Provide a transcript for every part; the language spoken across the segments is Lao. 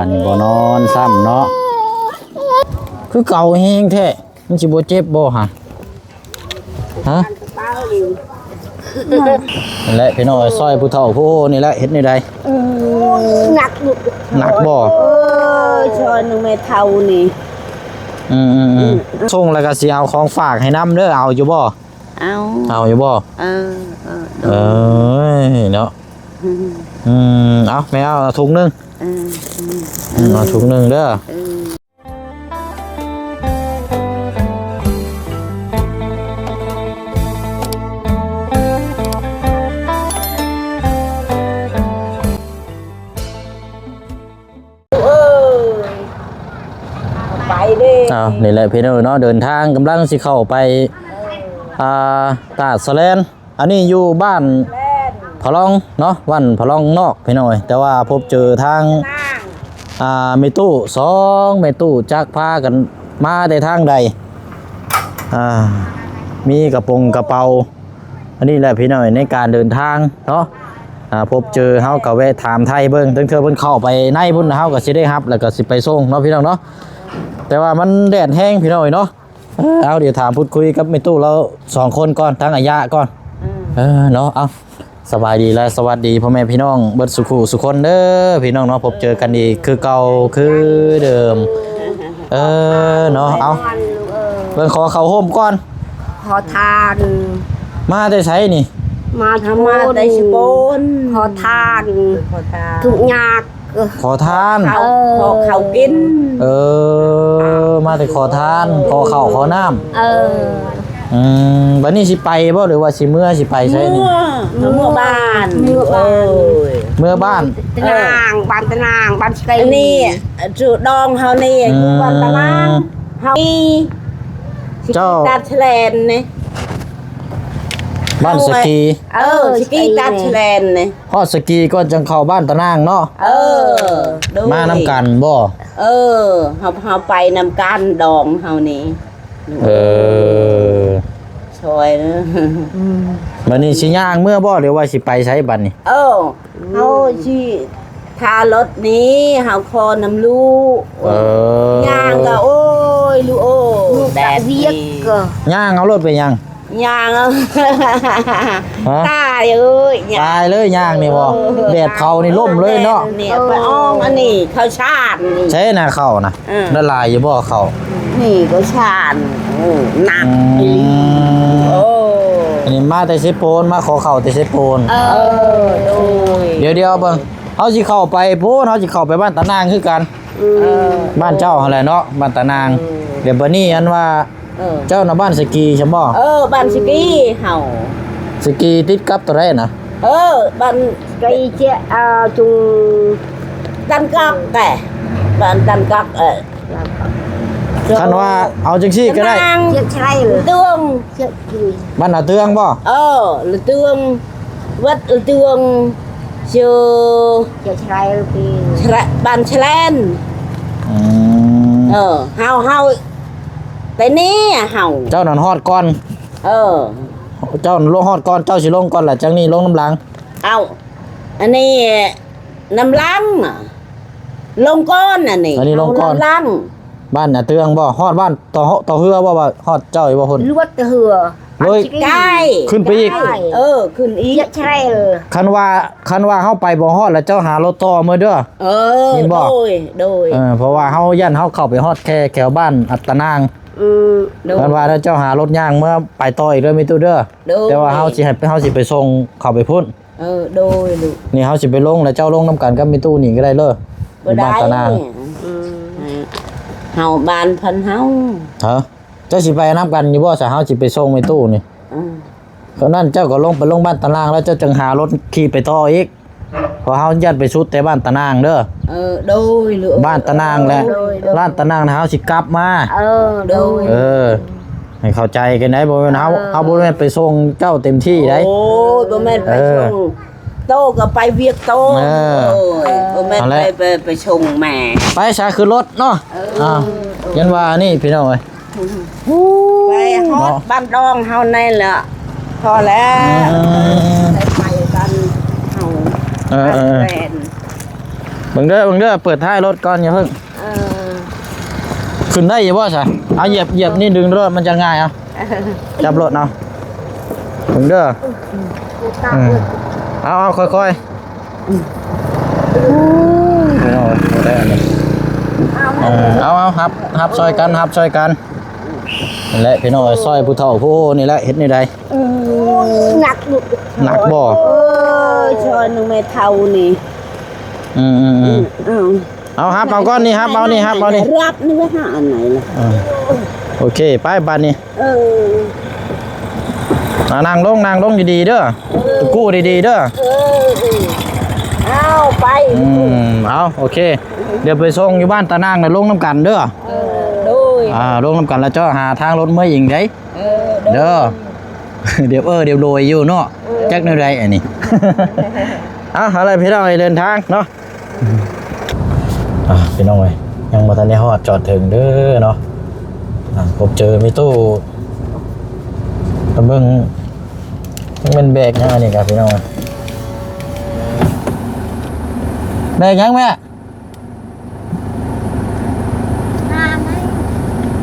ອັນນີ້ບໍ່ນອນຊ້ຳເນາະ ຄືເກົ່າແຮງແທ້ ມັນຊິບໍ່ເຈັບບໍ່ຫະ? ຮະ? ນັ້ນແຫຼະພີ່ນ້ອງເອີຍ ຊ່ອຍຜູ້ເຖົ້າຜູ້ໂອນີ້ແຫຼະ ເຮັດແນວໃດ? ເອີ ໜັກຢູ່ ໜັກບໍ່? ເອີ ຊ່ອຍໜຶ່ງແມ່ເຖົ້ານີ້ ອືມໆໆ ສົ່ງແລ້ວກໍຊິເອົາຂອງຝາກໃຫ້ນຳເດີ ເອົາຢູ່ບໍ່? ເອົາ ເອົາຢູ່ບໍ່? ເອີ ເອີ ເອີຍເນາະ ອືມ ອືມ ເອົາ ແມ່ເອົາ ເອົາຖົງໜຶ່ງ ເອີ ອືມ ເອົາຖົງໜຶ່ງເດີ ເອີ. ເອີຍ ໄປເດ້ ອ້າວ ນີ້ແຫຼະພີ່ນ້ອງເນາະ ເດີນທາງກຳລັງຊິເຂົ້າໄປ ອ່າ ຕາດສະແລນ ອັນນີ້ຢູ່ບ້ານພະລອງເນາະ ບ້ານພະລອງນອກພີ່ນ້ອງເອີຍ ແຕ່ວ່າພົບເຈີທາງ ອ່າ ແມ່ຕູ້ ສອງແມ່ຕູ້ ຈັກພາກັນມາແຕ່ທາງໃດ ອ່າ ມີກະປົງກະເປົາ ອັນນີ້ແຫຼະພີ່ນ້ອງເອີຍ ໃນການເດີນທາງເນາະ ອ່າ ພົບເຈີເຮົາກໍແວະຖາມໄຖ່ເບິ່ງ ເຖິງເທື່ອເພິ່ນເຂົ້າໄປໃນພຸ້ນ ເຮົາກໍຊິໄດ້ຮັບ ແລ້ວກໍຊິໄປສົ່ງເນາະພີ່ນ້ອງເນາະ ແຕ່ວ່າມັນແດດແຮງພີ່ນ້ອງເອີຍເນາະ ເອີ ເອົາ ດຽວຖາມພູດຄຸຍກັບແມ່ຕູ້ລາວສອງຄົນກ່ອນ ທັງອາຍະກ່ອນ ເອີ ເນາະ ເອົາ ສະບາຍດີ ແລະ ສະຫວັດດີພໍ່ແມ່ພີ່ນ້ອງເບິດສູ່ຄູ່ສູ່ຄົນເດີພີ່ນ້ອງເນາະ ພົບເຈີກັນອີກຄືເກົ່າຄືເດີມ ເອີ ເນາະ ເອົາ ເບິ່ງຂໍເຂົ້າໂຮມກ່ອນ ຂໍທານ ມາແຕ່ໃສນີ້? ມາຈາກສະໂປນ ຂໍທານ ຂໍທານ ທຸກຍາກ ຂໍທານ ເອີ ຂໍເຂົ້າກິນ ເອີ ມາແຕ່ຂໍທານ ຂໍເຂົ້າຂໍນ້ຳ ເອີ ອືມ ບັດນີ້ຊິໄປບໍ່ ຫຼືວ່າຊິເມືອ ຊິໄປໃສນີ້? ເມືອ ເມືອບ້ານ ເມືອບ້ານ ເອີຍ ເມືອບ້ານ ຕະນາງ ບ້ານຕະນາງ ບ້ານສະໄກ ອັນນີ້ ຈຸດອງເຮົານີ້ ອືມ ບ້ານຕະນາງ ເຮົາ ເຈົ້າ ຕັດແສນນີ້ ບ້ານສະກີ ເອີ ສະກີຕັດແສນນີ້ ຮອດສະກີກ່ອນຈັ່ງເຂົ້າບ້ານຕະນາງເນາະ ເອີ ໂດຍ ມານຳກັນບໍ່? ເອີ ເຮົາ ເຮົາໄປນຳກັນດອງເຮົານີ້ ເອີ ຊ່ອຍ ອືມ ບັດນີ້ຊິຍ່າງເມືອບໍ່ ຫຼືວ່າຊິໄປໃສບັດນີ້? ເອີ ເຮົາຊິຖ້າລົດນີ້ ເຮົາຂໍນຳລູກ ເອີ ຍ່າງກໍ ໂອ້ຍ ລູກເອີຍ ລູກແດດວຽກກໍ ຍ່າງເອົາລົດໄປຫຍັງ? ຍ່າງເອົາ ຮະ? ຕາຍເອີຍ ຕາຍເລີຍຍ່າງນີ້ບໍ່? ເອີ ແດດເຂົານີ້ລົ້ມເລີຍເນາະ ແດດນີ້ ໄປອ້ອມອັນນີ້ ເຂົ້າສານນີ້ ໃຊ່ນະເຂົ້ານະ ເອີ ໄດ້ຫຼາຍຢູ່ບໍ່ເຂົ້າ? ນີ້ກໍສານ ໂອ້ ໜັກ ອືມ ອີ່ຫຼີ ໂອ້ ອັນນີ້ມາແຕ່ເຊໂປນ ມາຂໍເຂົ້າແຕ່ເຊໂປນ ເອີ ໂດຍ ດຽວໆ ເບິ່ງ ເຮົາຊິເຂົ້າໄປພຸ້ນ ເຮົາຊິເຂົ້າໄປບ້ານຕານາງຄືກັນ ອືມ ເອີ ບ້ານເຈົ້າຫັ້ນແຫຼະເນາະ ບ້ານຕານາງ ອືມ ດຽວບັດນີ້ອັນວ່າ ເອີ ເຈົ້ານະບ້ານສະກີຊັ້ນບໍ່? ເອີ ບ້ານສະກີເຮົາ ສະກີຕິດກັບຕົວໃດນະ? ເອີ ບ້ານສະກີເຈ ເອີ ຈຸງ ຕັນກອກແຕ່ ບ້ານຕັນກອກ ເອີ ຄັນວ່າເອົາຈັ່ງຊີ້ກໍໄດ້ ຕະນາງ ເຊຍໄຊ ລະເຕືອງ ເຊຍ ບ້ານນາເຕືອງບໍ່? ເອີ ລະເຕືອງ ວັດລະເຕືອງ ຊື່ ເຊຍໄຊ ລະປີ ແຊລະ ບ້ານແຊລນ ອືມ ເອີ ເຮົາ ເຮົາ ແຕ່ນີ້ເຮົາ ເຈົ້ານັ້ນຮອດກ່ອນ ເອີ ເຈົ້າລົງຮອດກ່ອນ ເຈົ້າຊິລົງກ່ອນລະ ຈັ່ງນີ້ລົງນຳຫຼັງ ເອົ້າ ອັນນີ້ນຳຫຼັງ ລົງກ່ອນ ອັນນີ້ ອັນນີ້ລົງກ່ອນ ເຮົານຳຫຼັງ ບ້ານນາເຕືອງບໍ່? ຮອດບ້ານຕໍ່ ຕໍ່ເຮືອບໍ່? ວ່າຮອດເຈົ້າຢູ່ບໍ່ພຸ້ນ? ລວດເຮືອ ເລີຍ ໄກ ຂຶ້ນໄປອີກ ໄກ ເອີ ຂຶ້ນອີກ ເຊຍໄຊ ຄັນວ່າ ຄັນວ່າເຮົາໄປບໍ່ຮອດລະ ເຈົ້າຫາລົດຕໍ່ເມືອເດີ ເອີ ຍິນບໍ່? ໂດຍ ໂດຍ ເອີ ເພາະວ່າເຮົາຢ້ານເຮົາເຂົ້າໄປຮອດແຄ່ແຖວບ້ານອັດຕະນາງ ອືມ ໂດຍ ຄັນວ່າເຈົ້າຫາລົດຍ່າງເມືອໄປຕໍ່ອີກເດີ ມີຕູ້ເດີ ໂດຍ ແຕ່ວ່າເຮົາຊິໃຫ້ ເຮົາຊິໄປສົ່ງເຂົ້າໄປພຸ້ນ ເອີ ໂດຍລູກ ນີ້ເຮົາຊິໄປລົງ ແລ້ວເຈົ້າລົງນຳກັນກັບມີຕູ້ນີ້ກໍໄດ້ເດີ ບໍ່ໄດ້ ຢູ່ບ້ານຕານາງ ອືມ ເຮົາບ້ານພັນເຮົາ ຮະ? ເຈົ້າຊິໄປນຳກັນຢູ່ບໍ່? ສະ ເຮົາຊິໄປສົ່ງແມ່ຕູ້ນີ້ ອືມ ຕອນນັ້ນເຈົ້າກໍລົງໄປລົງບ້ານຕານາງ ແລ້ວເຈົ້າຈັ່ງຫາລົດຂີ່ໄປຕໍ່ອີກ ເພາະເຮົາຢ້ານໄປສຸດແຕ່ບ້ານຕານາງເດີ ເອີ ໂດຍ ລູກ ບ້ານຕານາງແຫຼະ ໂດຍ ໂດຍ ບ້ານຕານາງນະ ເຮົາຊິກັບມາ ເອີ ໂດຍ ເອີ ໃຫ້ເຂົ້າໃຈກັນໄດ໋ ບໍ່ແມ່ນເຮົາ ເອີ ເຮົາບໍ່ແມ່ນໄປສົ່ງເຈົ້າເຕັມທີ່ໄດ໋ ໂອ້ຍ ບໍ່ແມ່ນໄປ ເອີ ສົ່ງ ໂຕກໍໄປວຽກໂຕ ເອີ ໂອ້ຍ ບໍ່ແມ່ນ ນັ້ນແຫຼະ ໄປ ໄປ ໄປສົ່ງແມ່ ໄປຊະ ຂຶ້ນລົດເນາະ ເອີ ອ່າ ຢ້ານວ່ານີ້ພີ່ນ້ອງເອີຍ ໄປຮອດ ເນາະ ບ້ານດອງເຮົາໃນລະ ພໍແລ້ວ ອືມ ໄດ້ໄປກັນເຮົາ ເອີ ເອີ ແມ່ນ ເບິ່ງເດີ ເບິ່ງເດີ ເປີດທ້າຍລົດກ່ອນ ຢ່າເພິ່ງ. ເອີ ຂຶ້ນໄດ້ຢູ່ບໍ່ຊະ? ເອົາ ຢຽບ ຢຽບນີ້ ດຶງໂລດ ມັນຈະງ່າຍ. ເອົາ ຈັບໂລດເອົາ. ເບິ່ງເດີ ເອີ ເອົາ ເອົາ ຄ່ອຍໆ. ເອົາ ເອົາ ຮັບ ຮັບຊ່ອຍກັນ ຮັບຊ່ອຍກັນ. ນັ້ນແຫຼະ ພີ່ນ້ອງເອີຍ ຊ່ອຍຜູ້ເຖົ້າຜູ້ໂອນີ້ແຫຼະ ເຮັດແນວໃດ? ເອີ ໜັກຢູ່ ໜັກບໍ່? ເອີ ຊ່ອຍໜຶ່ງແມ່ເຖົ້ານີ້. ອືມໆໆ ເອີ ເອົາ ຮັບເອົາກ່ອນນີ້ ຮັບເອົານີ້ ຮັບເອົານີ້ ຮັບນີ້ວ່າຫາອັນໃດລະ? ເອີ ໂອເຄ ໄປບາດນີ້. ເອີ ອ່າ ນັ່ງລົງ ນັ່ງລົງດີໆເດີ ເອີ ຕະກູ້ດີໆເດີ. ເອີ ເອີ ເອົາ ໄປ. ອືມ ເອົາ ໂອເຄ ດຽວໄປສົ່ງຢູ່ບ້ານຕານາງ ແລ້ວລົງນຳກັນເດີ. ເອີ ໂດຍ ອ່າ ລົງນຳກັນ ແລ້ວເຈົ້າຫາທາງລົດເມືອເອງເດ້. ເອີ ໂດຍ ເດີ ດຽວ ເອີ ດຽວໂດຍຢູ່ເນາະ. ເອີ ຈັກແນວໃດອັນນີ້. ເອົາ ເອົາລະ ພີ່ນ້ອງເດີນທາງເນາະ. ອ່າ ພີ່ນ້ອງເອີຍ ຍັງບໍ່ທັນໄດ້ຮອດຈອດເຖິງເດີເນາະ. ອ່າ ພົບເຈີມີຕູ້ ໄປເບິ່ງ ມັນແມ່ນແບກຫຍັງອັນນີ້ກະ ພີ່ນ້ອງເອີຍ. ແບກຫຍັງແມ່?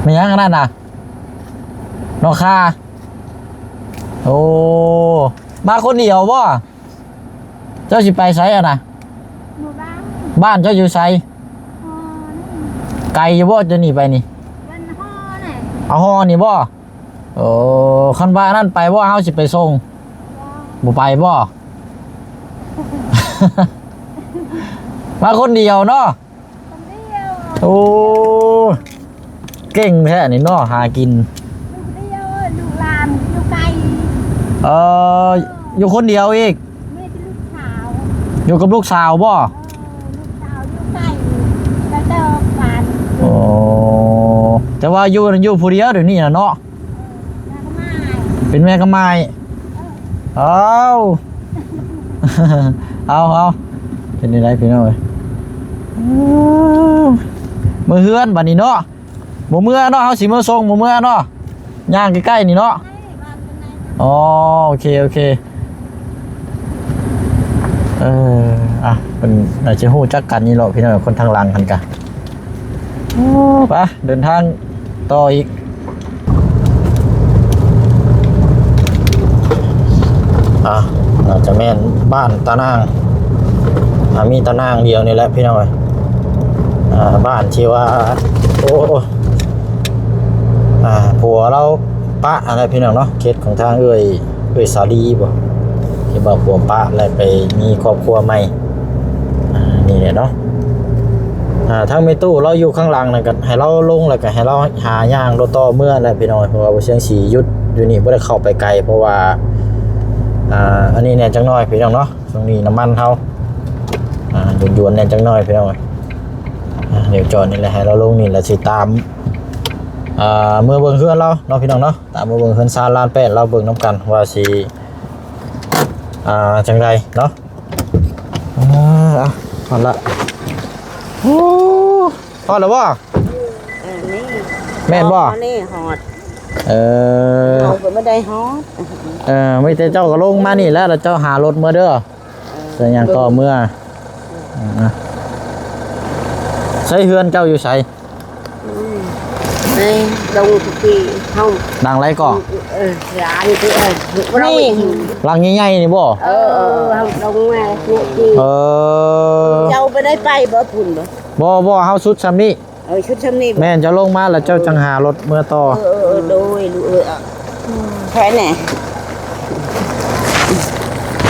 ແມ່ນຫຍັງອັນນັ້ນນະ? ໜໍ່ຂ່າ. ໂອ້ ມາຄົນດຽວບໍ່? ເຈົ້າຊິໄປໃສຫັ້ນນະ? ໝູ່ບ້ານ. ບ້ານເຈົ້າຢູ່ໃສ? ຫໍນີ້. ໄກຢູ່ບໍ່ ຈາກນີ້ໄປນີ້? ບ້ານຫໍນີ້. ເອົາຫໍນີ້ບໍ່? ໂອ້ ຄັນວ່ານັ້ນໄປບໍ່ ເຮົາຊິໄປສົ່ງ? ບໍ່. ບໍ່ໄປບໍ່? ມາຄົນດຽວເນາະ? ຄົນດຽວ. ໂອ້ ເກັ່ງແທ້ນີ້ເນາະ ຫາກິນ. ຄົນດຽວ ລູກຫຼານຢູ່ໄກ. ເອີ ຢູ່ຄົນດຽວອີກ? ມີແຕ່ລູກສາວ. ຢູ່ກັບລູກສາວບໍ່? ເອີ ລູກສາວຢູ່ໄກ ແລ້ວແຕ່ບ້ານ. ໂອ້ ແຕ່ວ່າຢູ່ ຢູ່ຜູ້ດຽວດຽວນີ້ນະເນາະ. ເປັນແມ່ກັບໝ້າຍ. ເອີ ເອົາ ເອົາ ເອົາ ເປັນຈັ່ງໃດພີ່ນ້ອງເອີຍ? ເອີ ເມືອເຮືອນບາດນີ້ເນາະ. ບໍ່ເມືອເນາະ ເຮົາຊິເມືອສົ່ງ ບໍ່ເມືອເນາະ ຍ່າງໃກ້ໆນີ້ເນາະ. ອໍ ໂອເຄ ໂອເຄ. ເອີ ອ່ະ ເພິ່ນໜ້າຈະຮູ້ຈັກກັນນີ້ເນາະ ພີ່ນ້ອງ ຄົນທາງຫຼັງຫັ້ນກະ. ໂອ້ ໄປເດີນທາງຕໍ່ອີກ. ອ່າ ໜ້າຈະແມ່ນບ້ານຕານາງ. ອ່າ ມີຕານາງດຽວນີ້ແຫຼະ ພີ່ນ້ອງເອີຍ. ອ່າ ບ້ານທີ່ວ່າ ໂອ້ ອ່າ ຜົວລາວປະຫັ້ນແຫຼະ ພີ່ນ້ອງເນາະ. ເຂດຂອງທາງເອື້ອຍ ເອື້ອຍສາລີບໍ ທີ່ວ່າຜົວປະ ແລະ ໄປມີຄອບຄົວໃໝ່. ອ່າ ນີ້ແຫຼະເນາະ. ອ່າ ທາງແມ່ຕູ້ລາວຢູ່ຂ້າງຫຼັງນັ້ນ ກໍໃຫ້ລາວລົງ ແລ້ວກໍໃຫ້ລາວຫາຍ່າງຕໍ່ເມືອແຫຼະ ພີ່ນ້ອງ, ເພາະວ່າບໍ່ຊຽງສີຢຸດຢູ່ນີ້ ບໍ່ໄດ້ເຂົ້າໄປໄກ ເພາະວ່າ ອ່າ ອັນນີ້ແດ່ຈັກໜ້ອຍ ພີ່ນ້ອງເນາະ. ຊ່ວງນີ້ນ້ຳມັນເຮົາ ອ່າ ຢວນໆແດ່ຈັກໜ້ອຍ ພີ່ນ້ອງ. ອ່າ ດຽວຈອດນີ້ແຫຼະ ໃຫ້ລາວລົງນີ້ແຫຼະ ຊິຕາມ ອ່າ ເມືອເບິ່ງເຮືອນລາວເນາະ ພີ່ນ້ອງເນາະ. ຕາມມາເບິ່ງເຮືອນຊານລານແປດລາວເບິ່ງນຳກັນວ່າຊິ ອ່າ ຈັ່ງໃດເນາະ. ອ່າ ເອົາ ຮອດລະ. ໂອ້ ຮອດແລ້ວບໍ່? ເອີ ນີ້ ແມ່ນບໍ່? ຮອດນີ້ ຮອດ. ເອີ ເຮົາກໍບໍ່ໄດ້ຮອດ. ເອີ ມີແຕ່ເຈົ້າກໍລົງມານີ້ແຫຼະ ແລ້ວເຈົ້າຫາລົດເມືອເດີ. ເອີ ແລ້ວຍ່າງຕໍ່ເມືອ. ອ່າ ໃສເຮືອນເຈົ້າຢູ່ໃສ? ອືມ ໃນດົງທີ່ເຮົາ ຫຼັງໃດກໍ? ເອີ ຫຼັງທີ່ ເອີ ນີ້ ຫຼັງໃຫຍ່ໆນີ້ບໍ່? ເອີ ເອີ ເຮົາລົງມານີ້ທີ່ ເອີ ເຈົ້າບໍ່ໄດ້ໄປບໍ່ພຸ້ນບໍ່? ບໍ່ ບໍ່ ເຮົາສຸດຊ່ຳນີ້. ເອີ ຊຸດຊ່ຳນີ້ບໍ່? ແມ່ນ ເຈົ້າລົງມາແລ້ວເຈົ້າຈັ່ງຫາລົດເມືອຕໍ່. ເອີ ເອີ ເອີ ໂດຍ ລູກເອີຍ. ແຄ່ແນ່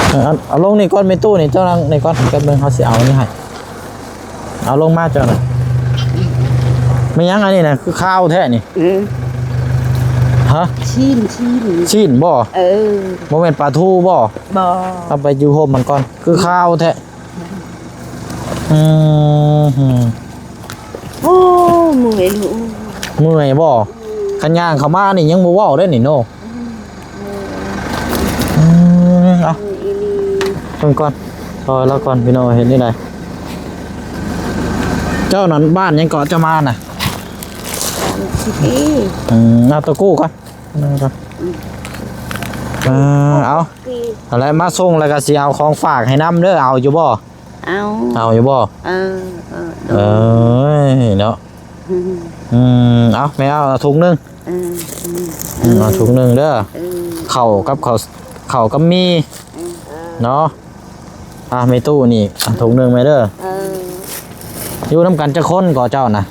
ເອີ ເອົາ ເອົາລົງນີ້ກ່ອນ ແມ່ຕູ້ນີ້ ເຈົ້ານັ່ງນີ້ກ່ອນ ແປັບໜຶ່ງ ເຮົາຊິເອົານີ້ໃຫ້. ເອົາລົງມາເຈົ້ານະ. ແມ່ນຫຍັງອັນນີ້ນະ ຄືຄາວແທ້ນີ້? ອືມ ຮະ? ຊີ້ນ ຊີ້ນ ຊີ້ນບໍ່? ເອີ ບໍ່ແມ່ນປາທູບໍ່? ບໍ່ ເອົາໄປຢູ່ຮົ່ມມັນກ່ອນ ຄືຄາວແທ້. ອືມ ໂອ້ ເມື່ອຍລູກ ເມື່ອຍບໍ່? ອືມ ຄັນຍ່າງເຂົ້າມານີ້ຍັງບໍ່ເວົ້າໄດ້ນີ້ເນາະ. ອືມ ອືມ ເອົາ ເບິ່ງກ່ອນ ລໍລາວກ່ອນ ພີ່ນ້ອງ ເຮັດແນວໃດ? ເຈົ້ານັ້ນບ້ານຫຍັງເກາະ ເຈົ້າມານະ? ອືມ ເອົາໂຕກູ້ກ່ອນ ນັ້ນກ່ອນ. ອືມ ເອົາ ເອົາແຫຼະ ມາສົ່ງແລ້ວກໍຊິເອົາຂອງຝາກໃຫ້ນຳເດີ ເອົາຢູ່ບໍ່? ເອົາ ເອົາຢູ່ບໍ່? ເອີ ເອີ ເອີຍເນາະ ອືມ ອືມ ເອົາ ແມ່ເອົາ ເອົາຖົງໜຶ່ງ ເອີ ອືມ ເອົາຖົງໜຶ່ງເດີ ເອີ ເຂົ້າກັບເຂົ້າ ເຂົ້າກັບໝີ່ ເອີ ເນາະ ອ່າ ແມ່ຕູ້ນີ້ ອ່າ ຖົງໜຶ່ງແມ່ເດີ ເອີ ຢູ່ນຳກັນຈັກຄົນກໍເຈົ້ານະ?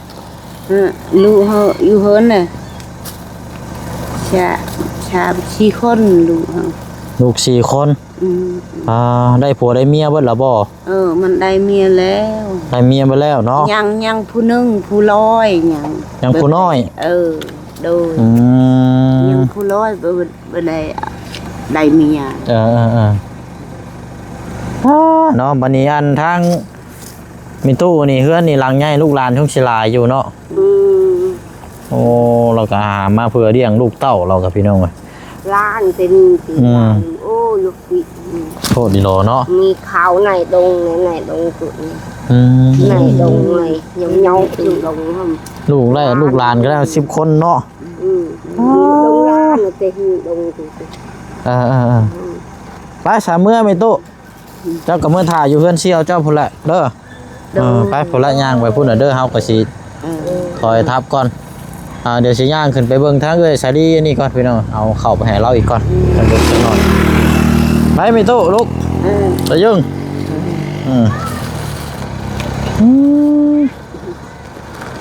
ເອີ ລູກເຮົາຢູ່ເຮືອນນະ ສາມ ສາມສີ່ຄົນ ລູກເຮົາ ລູກສີ່ຄົນ ອືມ ອ່າ ໄດ້ຜົວໄດ້ເມຍເບິດແລ້ວບໍ່? ເອີ ມັນໄດ້ເມຍແລ້ວ ໄດ້ເມຍເບິດແລ້ວເນາະ ຍັງ ຍັງຜູ້ໜຶ່ງ ຜູ້ນ້ອຍ ຍັງ ຍັງຜູ້ນ້ອຍ ເອີ ໂດຍ ອືມ ຍັງຜູ້ນ້ອຍບໍ່ ບໍ່ໄດ້ ໄດ້ເມຍ ເອີ ເອີ ເອີ ອ່າ ເນາະ ບັດນີ້ອັນທາງແມ່ຕູ້ນີ້ ເຮືອນນີ້ຫຼັງໃຫຍ່ ລູກຫຼານຄົງຊິຫຼາຍຢູ່ເນາະ ອືມ ໂອ້ ລາວກໍຫາມາເພື່ອລ້ຽງລູກເຕົ້າລາວກໍ ພີ່ນ້ອງເອີຍ ຫຼານເຕັມທີ່ ອືມ ບ້ານ ໂອ້ ລູກ ໂພດອີ່ຫຼີເນາະ ມີເຂົາໃນດົງ ໃນດົງ ອືມ ໃນດົງ ໃນ ຍອງໆ ຢູ່ດົງຫັ້ນ ລູກແລະ ລູກຫຼານກໍໄດ້ສິບຄົນເນາະ ອືມ ອໍ ມີດົງຫຼານ ແຕ່ຢູ່ດົງ ເອີໆ ອືມ ໄປສາເມືອແມ່ຕູ້ ເຈົ້າກໍເມືອຖ້າຢູ່ເຮືອນສ່ຽວເຈົ້າພຸ້ນແຫຼະເດີ ໂດຍ ເອີ ໄປພຸ້ນລະ ຍ່າງໄປພຸ້ນນະເດີ ເຮົາກໍຊິ ເອີ ຖອຍທັບກ່ອນ ອ່າ ດຽວຊິຍ່າງຂຶ້ນໄປເບິ່ງທາງເອື້ອຍສາລີອັນນີ້ກ່ອນພີ່ນ້ອງ ເອົາເຂົ້າໄປໃຫ້ລາວອີກກ່ອນ ອືມ ຈັກໜ້ອຍ ໄປແມ່ຕູ້ ລູກ ເອີ ຕາຍຶງ ອືມ ອືມ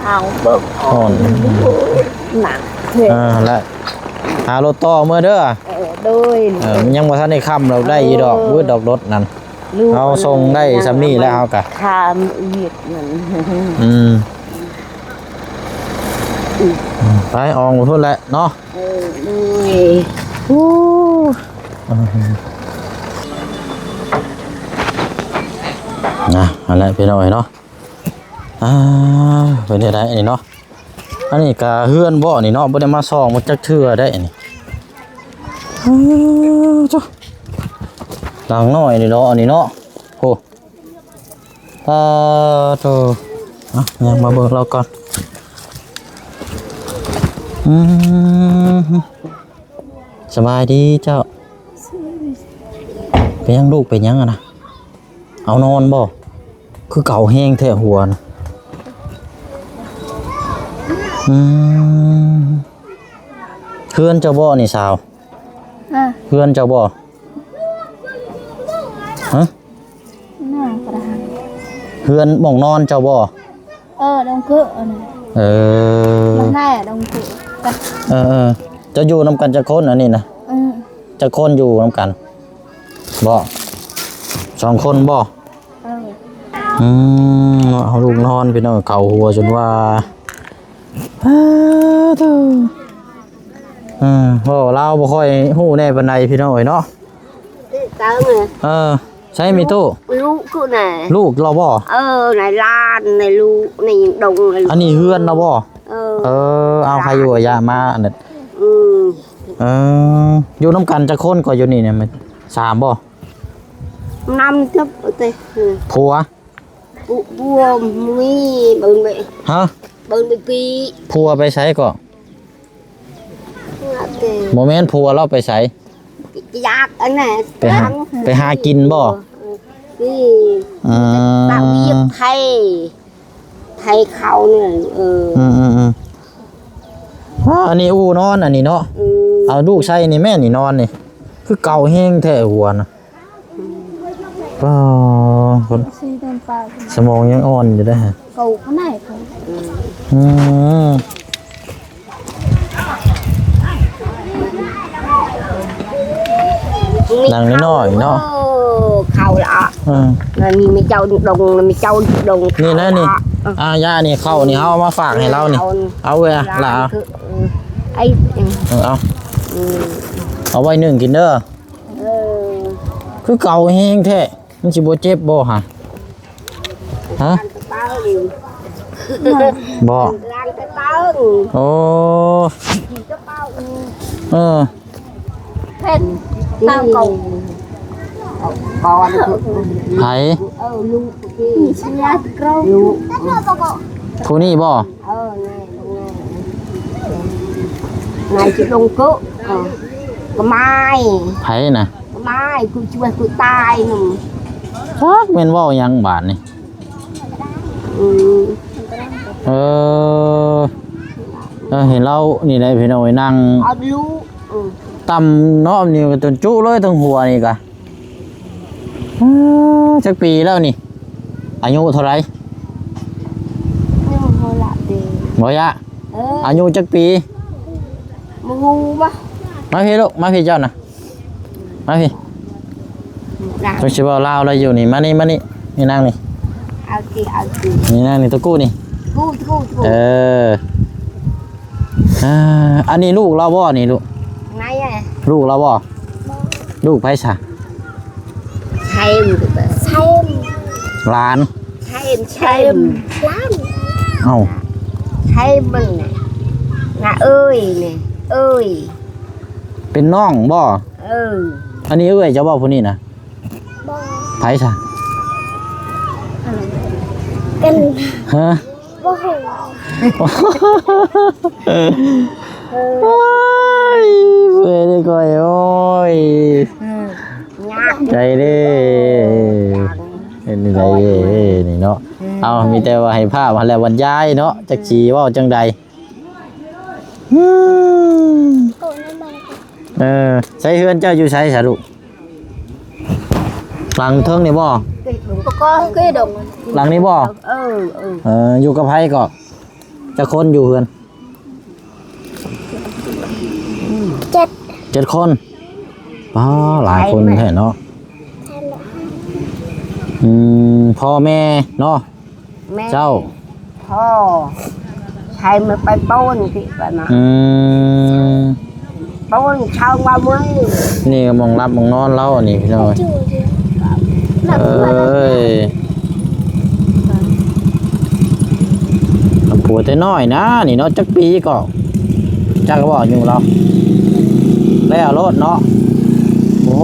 ເອົາເບິ່ງ ຮ້ອນ ໜັກ ອ່າ ແລະ ຫາລົດຕໍ່ເມືອເດີ ເອີ ໂດຍ ເອີ ມັນຍັງບໍ່ທັນໄດ້ຄ່ຳດອກ ໄດ້ຢູ່ດອກ ເອີ ວືດດອກລົດນັ້ນ ເຮົາສົ່ງໄດ້ສ່ຳນີ້ແລ້ວເຮົາກະ ຄ່າວຽກນັ້ນ ອືມ ໄປອອກໄປພຸ້ນແຫຼະເນາະ ເອີ ໂດຍ ນະ ຫັ້ນແຫຼະພີ່ນ້ອງເອີຍເນາະ ອ່າ ເປັນຈັ່ງໃດອັນນີ້ເນາະ ອັນນີ້ກະເຮືອນບໍ່ນີ້ເນາະ ບໍ່ໄດ້ມາສ່ອງມາຈັກເທື່ອໄດ໋ອັນນີ້ ອ້າ ໂທ້ ຫຼັງນ້ອຍນີ້ເນາະ ອັນນີ້ເນາະ ໂອ້ ປາໂທ້ ອ່ະ ຍ່າງມາເບິ່ງລາວກ່ອນ ອືມ ສະບາຍດີເຈົ້າ ເປັນຫຍັງລູກ ເປັນຫຍັງຫັ້ນນະ? ເອົານອນບໍ່? ຄືເກົາແຮງແທ້ຫົວນະ. ອືມ ເຮືອນເຈົ້າບໍ່ນີ້ສາວ? ຮະ? ເຮືອນເຈົ້າບໍ່? ຮະ? ໜ້າກະດານ. ເຮືອນໝ່ອງນອນເຈົ້າບໍ່? ເອີ ດົງເກີອັນນັ້ນ. ເອີ ແມ່ດົງເກີ. ເອີໆ ເຈົ້າຢູ່ນຳກັນຈັກຄົນອັນນີ້ນະ? ເອີ ຈັກຄົນຢູ່ນຳກັນ? ບໍ່ ສອງຄົນບໍ່? ເອີ ອືມ ເອົາລູກນອນ ພີ່ນ້ອງ ເກົາຫົວຈົນວ່າ ປາໂທ້ ເອີ ເວົ້າລາວບໍ່ຄ່ອຍຮູ້ແດ່ປານໃດ ພີ່ນ້ອງເອີຍເນາະ. ເອີ ໃສມີຕູ້? ລູກກູນະ. ລູກລາວບໍ່? ເອີ ໃນຫຼານ ໃນລູກ ໃນດົງ ໃນ ອັນນີ້ເຮືອນລາວບໍ່? ເອີ ເອີ ເອົາໃຜຢູ່ອາຍາມາອັນນັ້ນ. ອືມ ເອີ ຢູ່ນຳກັນຈັກຄົນກໍຢູ່ນີ້ນະ? ສາມບໍ່? ນຳຈັບເຕະ ຜົວ ຜົວ ຜົວມີເບິ່ງເບ. ຮະ? ເບິ່ງເບປີ. ຜົວໄປໃສກໍ? ບໍ່ແມ່ນ ຜົວລາວໄປໃສ? ຢາກອັນນັ້ນ ໄປຫາ ໄປຫາກິນບໍ່? ນີ້ ອືມ ຕາວຽກໄທ ໄທເຂົານີ້. ເອີ ອືມໆໆ ວ້າ ອັນນີ້ອູ່ນອນອັນນີ້ເນາະ. ອືມ ເອົາລູກໃສ່ນີ້ແມ່ ນີ້ນອນນີ້ ຄືເກົາແຮງແທ້ຫົວນະ. ປ້າ ຄົນ ສະໝອງຍັງອ່ອນຢູ່ເດ້. ເຂົາຂະໜາດ ອືມ ຫຼັງນ້ອຍໆເນາະ. ເອີ ເຂົ້າລະ ອືມ ອັນນີ້ມີເຈົ້າດົງ ມີເຈົ້າດົງ ນີ້ນະນີ້. ອາ ອາ ຢານີ້ ເຂົ້ານີ້ ເຮົາເອົາມາຝາກໃຫ້ລາວນີ້. ເອົາເວີຍ ລະ ເອີ ເອົາ ອືມ ເອົາໄວ້ໜຶ້ງກິນເດີ. ເອີ ຄືເກົາແຮງແທ້ ມັນຊິບໍ່ເຈັບບໍ່ຫະ? ຮະ? ບໍ່ ໂອ້ ເອີ ເປັນຕາມເກົ່າ. ໃຜ? ເອີ ລູກ ນີ້ ຜູ້ນີ້ບໍ່? ເອີ ແມ່ ແມ່ ນາຍຊິລົງໂກະ ເອີ ກະມາຍ. ໃຜນະ? ກະມາຍ ຜູ້ຊ່ວຍຜູ້ຕາຍນັ້ນ. ຈັກແມ່ນເວົ້າຫຍັງບາດນີ້. ອືມ ເອີ ເອີ ເຫັນລາວນີ້ແຫຼະພີ່ນ້ອງເອີຍ ນັ່ງ ເອົາລູກ ເອີ ຕ່ຳເນາະ ນີ້ກໍຈົນຈຸເລີຍ ທັງຫົວນີ້ກະ. ເອີ ຈັກປີແລ້ວນີ້? ອາຍຸເທົ່າໃດ? ຍັງບໍ່ລະເດ. ບໍ່ຍະ? ເອີ ອາຍຸຈັກປີ? ບໍ່ຮູ້ບໍ່. ມາພີ້ລູກ ມາພີ້ເຈົ້ານະ ມາພີ້. ຈັກຊິເວົ້າລາວລະຢູ່ນີ້ ມານີ້ ມານີ້ ນີ້ນັ່ງນີ້ ເອົາຕິ ເອົາຕິ ນີ້ນັ່ງນີ້ ຕະກູ້ນີ້ ຕະກູ້ ຕະກູ້ ຕະກູ້ ເອີ. ອ່າ ອັນນີ້ລູກລາວບໍ່ນີ້ລູກ? ໄງອະ? ລູກລາວບໍ່? ລູກໃຜຊະ? ໄຊມ ໄຊມ ຫຼານ ໄຊມ ໄຊມ ຫຼານ ເອົ້າ ໄຊມ ມັນນະ ນະເອີຍນີ້ ເອີຍ ເປັນນ້ອງບໍ່? ເອີ ອັນນີ້ເອື້ອຍເຈົ້າບໍ່ ຜູ້ນີ້ນະ? ບໍ່ ໃຜຊະ? ກັນ ຮະ? ບໍ່ຮູ້ ໂອ້ຍ ເມື່ອຍເດ້ຂ້ອຍ ໂອ້ຍ ເອີ ຍາກ ໃຈເດ້ ເຮັດຈັ່ງໃດເດ້ນີ້ເນາະ. ເອີ ເອົາ ມີແຕ່ວ່າໃຫ້ພາບຫັ້ນແຫຼະບັນຍາຍເນາະ ຈັກຊິເວົ້າຈັ່ງໃດ. ອືມ ເອີ ໃສເຮືອນເຈົ້າຢູ່ໃສຊະລູກ? ຫຼັງເທິງນີ້ບໍ່? ຫຼັງນີ້ບໍ່? ເອີ ເອີ ເອີ ຢູ່ກັບໃຜກໍ? ຈັກຄົນຢູ່ເຮືອນ? ເຈັດ ເຈັດຄົນ. ປ້າ ຫຼາຍຄົນແທ້ເນາະ. ອືມ ພໍ່ແມ່ເນາະ ແມ່ ເຈົ້າ ພໍ່ ໃຊ້ມາໄປໂປ້ນທີ່ປະມານ ອືມ ໂປ້ນເຊົາວ່າເມື່ອຍ. ນີ້ກໍໝ່ອງຫຼັບໝ່ອງນອນລາວອັນນີ້ພີ່ນ້ອງເອີຍ. ເອີຍ ຜົວແຕ່ນ້ອຍນະນີ້ເນາະ. ຈັກປີກໍ ຈັກບໍ່ອາຍຸລາວ? ແລ້ວໂລດເນາະ ໂອ້ໂຫ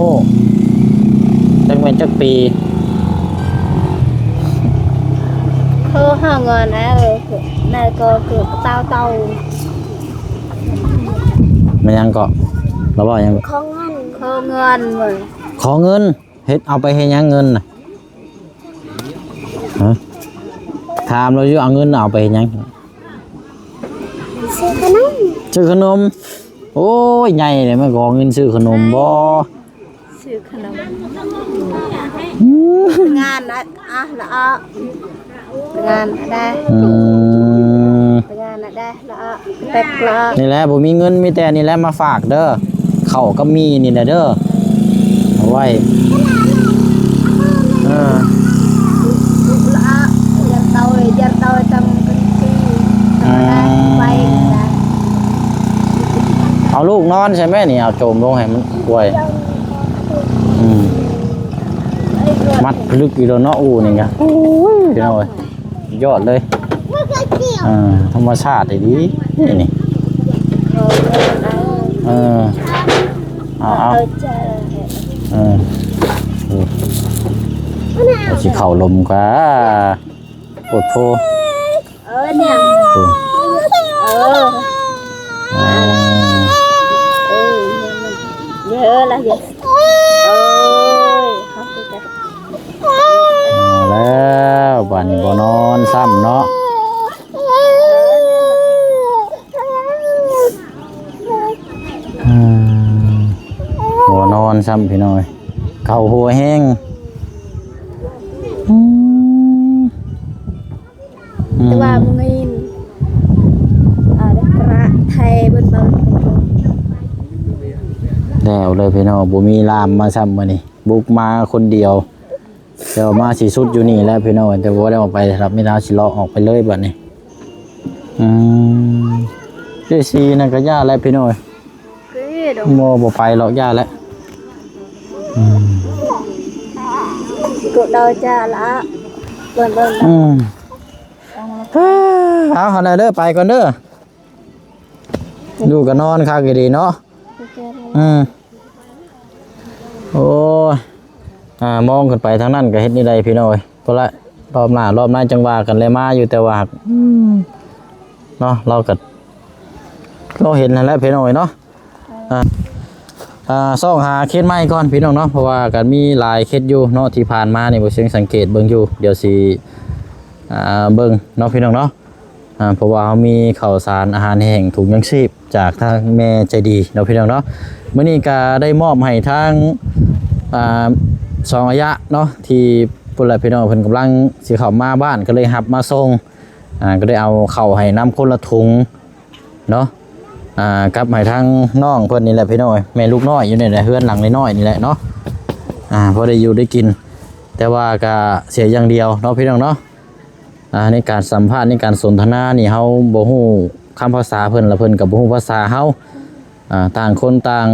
ຈັກແມ່ນຈັກປີ. ເຂົາຫາເງິນແລ້ວ ແລ້ວກໍຄືເຕົາເຕົາ. ແມ່ນຫຍັງເກາະ? ລາວເວົ້າຫຍັງ? ຂໍເງິນ ຂໍເງິນເວີຍ ຂໍເງິນ. ເຮັດ ເອົາໄປເຮັດຫຍັງເງິນນະ? ຮະ? ຖາມລາວຢູ່ ເອົາເງິນເອົາໄປເຮັດຫຍັງ? ຊື້ຂະໜົມ ຊື້ຂະໜົມ. ໂອ້ຍ ໃຫຍ່ເລີຍ ມາຂໍເງິນຊື້ຂະໜົມບໍ່? ຊື້ຂະໜົມ ອືມ ງານ ອ່ະ ອ່ະ ລະອະ ງານໄດ້ ອືມ ງານໄດ້ ລະອະ ແປັກລະອະ. ນີ້ແຫຼະ ບໍ່ມີເງິນ ມີແຕ່ນີ້ແຫຼະ ມາຝາກເດີ ເຂົ້າກັບໝີ່ນີ້ແຫຼະເດີ ເອົາໄວ້ ເອີ ລະອະ ຢ່າເຕົາ ຢ່າເຕົາ ຈຳກັນທີ ອືມ ໄປ ເອົາລູກນອນໃຊ່ໄໝນີ້ ເອົາໂຈມລົງໃຫ້ມັນ ໂອ້ຍ ອືມ ມັດພິລຶກຢູ່ແລ້ວເນາະ ອູ່ນີ້ກະ ໂອ້ຍ ພີ່ນ້ອງເອີຍ ຍອດເລີຍ ອ່າ ທຳມະຊາດດີໆ ນີ້ ນີ້ ເອີ ເອົາ ເອົາ ເອີ ເອົາ ຊິເຂົ້າລົມກະ ໂພດໂພ ເອີ ເອີ ເອີ ເອີ ເອີ ລະເຮັດ ເອີ ເອົາແລ້ວ ບາດນີ້ບໍ່ນອນຊ້ຳເນາະ ອືມ ບໍ່ນອນຊ້ຳ ພີ່ນ້ອງເອີຍ ເຂົ້າຫົວແຮງ ອືມ. ອືມ ແຕ່ວ່າມື້ນີ້ ອ່າ ໄດ້ປະໄທເບິ່ງເບິ່ງ ແລ້ວເລີຍພີ່ນ້ອງ ບໍ່ມີລາມມາຊ້ຳມື້ນີ້ ບຸກມາຄົນດຽວ ແຕ່ວ່າມາຊິສຸດຢູ່ນີ້ແຫຼະພີ່ນ້ອງ ແຕ່ບໍ່ໄດ້ອອກໄປ ຮັບມີແຕ່ເຮົາຊິເລາະອອກໄປເລີຍບັດນີ້ ອືມ ເຈຊີນັ້ນກໍຢ່າແຫຼະພີ່ນ້ອງ ບໍ່ ບໍ່ໄປຫຼອກ ຢ່າແຫຼະ ອືມ ກໍເດົາຈະລະ ເບິ່ງ ເບິ່ງ ອືມ ເອົາ ຫັ້ນແຫຼະເດີ ໄປກ່ອນເດີ ຢູ່ກໍນອນຄັກອີ່ຫຼີເນາະ ອືມ ໂອ້ຍ ອ່າ ມອງຂຶ້ນໄປທາງນັ້ນກໍເຮັດແນວໃດພີ່ນ້ອງເອີຍ ພຸ້ນລະ ລອບໜ້າລອບໃນຈັ່ງວ່າກັນ ແລະມາຢູ່ ແຕ່ວ່າ ອືມ ເນາະ ລາວກໍ ລາວເຫັນຫັ້ນແຫຼະພີ່ນ້ອງເອີຍເນາະ ອ່າ ອ່າ ຊອກຫາເຂດໃໝ່ກ່ອນພີ່ນ້ອງເນາະ ເພາະວ່າກໍມີຫຼາຍເຂດຢູ່ເນາະ ທີ່ຜ່ານມານີ້ ບໍ່ເຊີງສັງເກດເບິ່ງຢູ່ ດຽວຊິ ອ່າ ເບິ່ງເນາະພີ່ນ້ອງເນາະ. ອ່າ ເພາະວ່າເຮົາມີເຂົ້າສານອາຫານແຫ້ງ ຖົງຍັງຊີບຈາກທາງແມ່ໃຈດີເນາະພີ່ນ້ອງເນາະ. ມື້ນີ້ກໍໄດ້ມອບໃຫ້ທາງ ອ່າ ສອງອາຍະເນາະ ທີ່ພຸ້ນແຫຼະພີ່ນ້ອງ ເພິ່ນກຳລັງຊິເຂົ້າມາບ້ານ ກໍເລີຍຮັບມາສົ່ງ ອ່າ ກໍໄດ້ເອົາເຂົ້າໃຫ້ນຳຄົນລະຖົງເນາະ ອ່າ ກັບໃຫ້ທາງນ້ອງເພິ່ນນີ້ແຫຼະພີ່ນ້ອງ ແມ່ລູກນ້ອຍຢູ່ນີ້ແຫຼະ ເຮືອນຫຼັງນ້ອຍໆນີ້ແຫຼະເນາະ ອ່າ ພໍໄດ້ຢູ່ໄດ້ກິນ ແຕ່ວ່າກໍເສຍຢ່າງດຽວເນາະພີ່ນ້ອງເນາະ. ອ່າ ໃນການສຳພາດ ໃນການສົນທະນານີ້ ເຮົາບໍ່ຮູ້ຄຳພາສາເພິ່ນ ແລະ ເພິ່ນກໍບໍ່ຮູ້ພາສາເຮົາ ອ່າ ຕ່າງຄົນຕ່າງ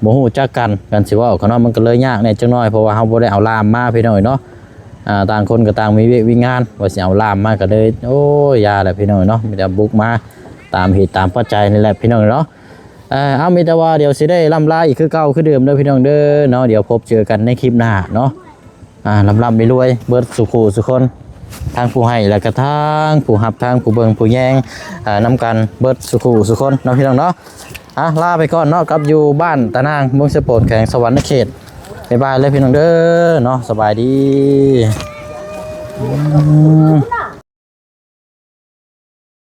ບໍ່ຮູ້ຈັກກັນ ກັນຊິເວົ້າກັນເນາະ ມັນກໍເລີຍຍາກແດ່ຈັກໜ້ອຍ ເພາະວ່າເຮົາບໍ່ໄດ້ເອົາລ່າມມາພີ່ນ້ອງເອີຍເນາະ. ອ່າ ຕ່າງຄົນກໍຕ່າງມີວຽກມີງານ ວ່າຊິເອົາລ່າມມາກໍເລີຍ ໂອ້ຍ ຢ່າແຫຼະພີ່ນ້ອງເອີຍເນາະ ມີແຕ່ບຸກມາຕາມເຫດຕາມປັດໄຈນີ້ແຫຼະພີ່ນ້ອງເອີຍເນາະ. ເອີ ເອົາ ມີແຕ່ວ່າດຽວຊິໄດ້ລ່ຳລາອີກຄືເກົ່າຄືເດີມເດີພີ່ນ້ອງເດີເນາະ ດຽວພົບເຈີກັນໃນຄລິບໜ້າເນາະ. ອ່າ ລ່ຳໆລວຍໆ ເບິດສູ່ຄູ່ສູ່ຄົນ ທັງຜູ້ໃຫ້ ແລະກະທັງຜູ້ຮັບ ທັງຜູ້ເບິ່ງຜູ້ແຍງ ອ່າ ນຳກັນເບິດສູ່ຄູ່ສູ່ຄົນເນາະພີ່ນ້ອງເນາະ. ອ່າ ລາໄປກ່ອນເນາະ ກັບຢູ່ບ້ານຕານາງ ເມືອງເຊໂປນ ແຂວງສະຫວັນນະເຂດ. ບາຍບາຍເລີຍພີ່ນ້ອງເດີເນາະ ສະບາຍດີ.